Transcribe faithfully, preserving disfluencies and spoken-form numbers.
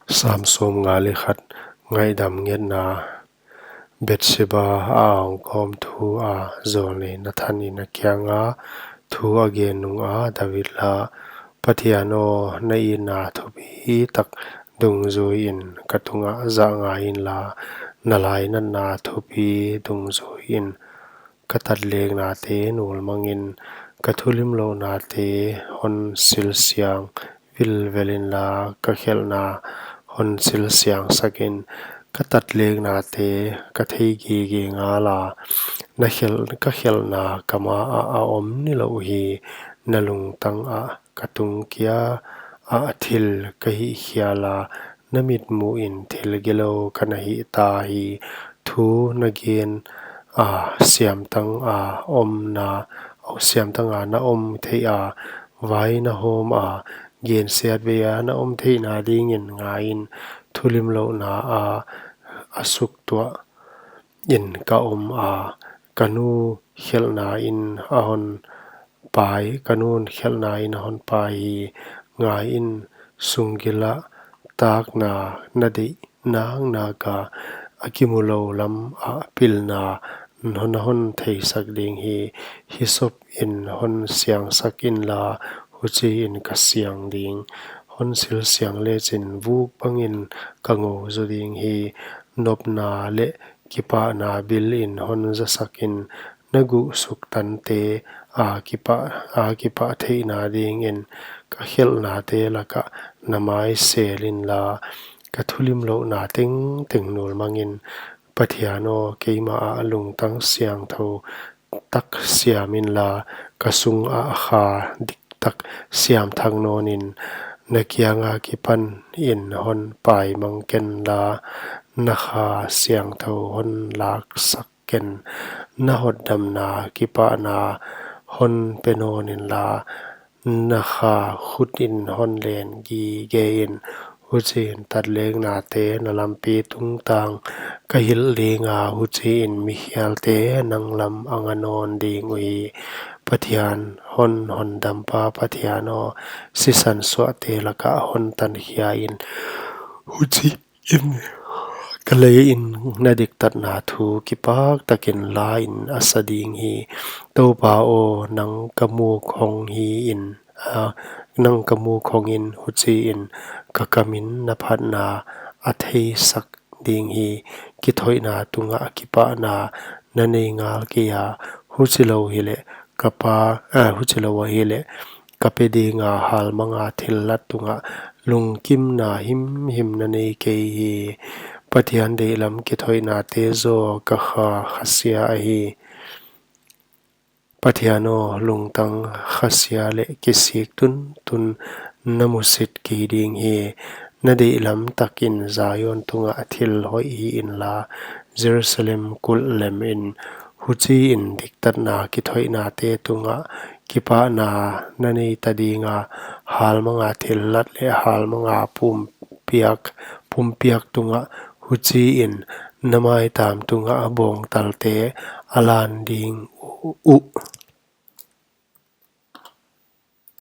Sam sawmnga leh khat. Ngaihdam ngetna. Bathsheba a awng kawm thu a zawlnei Nathan in a kianga thu a gen nung a, David la, Pathian aw, na itna thupi tak dungzui in ka tungah zah ngai inla, na lainatna thupi dungzui in ka tatleknate nulmang in, ka thulimlouhnate hon silsiang vilvel inla, ka khelhna hon silsiang sak in. Ka tatleknate ka thei gige ngala, na khelh, ka khelhna ka ma ah a om nilouh hi. Na lungtang ah ka tung kia ah thil ka hih khiala, na mitmuh in thil gilou ka na hih ta hi. Thu na gen a siamtang a omna, siamtang a na om theih a, vai na hawm a, gensiat vei a na om theihna dingin ngai in. Thulimlouhna a, a suktuah in ka om a, ka nu khelhna in a hon pai, ka nu khelhna in a hon pai hi. Ngai in, sunggil ah takna na deih naknak a, a kimu lou lam ah pilna na hon theisak ding hi. Hisop in hon siangsak inla, huchiin ka siang ding. Hon silsiang lechin vuk bangin ka ngou zou ding hi. Nopna leh kipahna bil in hon zasak in, na guh suktante a kipah, a kipah theihna dingin ka khelhnate lakah na mai sel inla, ka thulimlouhna tengteng nulmang in. Pathian aw, keimah ah lungtang siangthou tak siam inla, ka sung ah kha diktak siam thak nawn in. Na kiang akipan in hon paimang kenla, na kha siangthou hon laksak ken. Na hotdamna kipahna hon pe nawn inla, na kha khut in hon len gige in. Huchiin tatleknate na lampi tungtang ka hilh dinga, huchiin mikhialte nang lam a nga nawn ding uhi. Pathian, hon hondampa Pathian aw, sisan suahte lakah hon tankhia in. Huchi in ka lei in na diktatna thu kipak takin la in a sa ding hi. Toupa aw, nang ka muk hong hi in, a, nang ka muk hong in, huchiin ka kam in na phatna a theisak ding hi. Kithoihna tungah kipahna na nei ngal kei a, huchilou hileh ka pa, a, huchilou hileh ka pe dinga halmanga thillat tungah lungkimna himhim na nei kei hi. Pathian deihlam kithoihnate zaw ka kha khasia ahi. Pathian aw, lungtang khasia leh kisik tuntun na musit kei ding hi. Na deihlam takin Zion tungah thil hoih hih inla, Jerusalem kulh lem in. Huchiin diktatna kithoihnate tungah kipahna na nei ta dinga, halmanga thillat leh halmanga pumpiak, pumpiak tungah, huchiin na maitam tungah bawngtalte a lan ding uh.